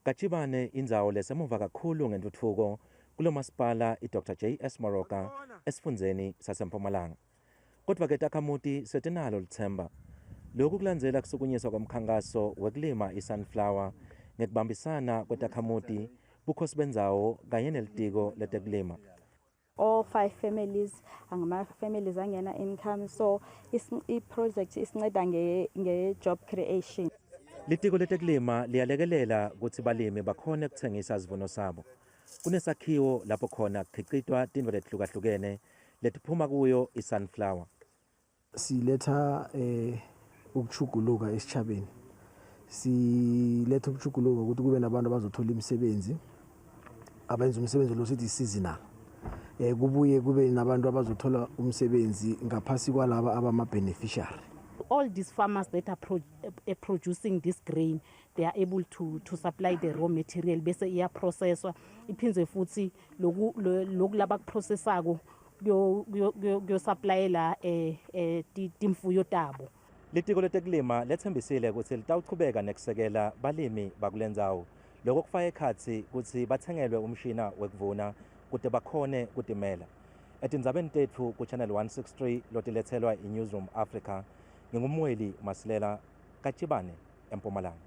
Kachibane indzawo lesemuva kakhulu ngentutfuko kulomasipala iDr JS Moroka esifundzeni saseMpumalanga. Kodwa ke takhamuti setinalo litsemba. Lokhu kulandzela kusukunyiswa komkhankaso wekulima isunflower ngekubambisana kwetakhamuti, bukhosi bendzawo kanye nelitiko letekulima. All five families angama-families angena income, so i-project isinceda nge-job creation. Litiko letekulima liyalekelela kutsi balimi bakhone kutsengisa sivuno sabo. Kunesakhiwo lapho khona kukhicitwa tintfo letihlukahlukene letiphuma kuyo i-sunflower. Siletha ukuchuguluka esichabeni, siletha ukuchuguluka ukuthi kube nabantu abazothola imisebenzi, abenza umsebenzi lo sithi seasonal, kubuye kube nabantu abazothola umsebenzi ngaphasi kwalaba abama beneficiary. All these farmers that are producing this grain, they are able to supply the raw material, bese iyaprocesswa, iphindze futhi loku laba kuprocessako kuyosupplyela timfuyo tabo. Litiko letekulima letsembisile kutsi litawuchubeka nekusekela balimi bakulendzawo. Lokho kufaka ekhatsi kutsi batsengelwe umshina wekuvuna kute bakhone kutimela. Etindzabeni tetfu ku-Channel 163 lotiletselwa i-Newsroom Africa, nginguMweli Masilela, Kachibane, eMpumalanga.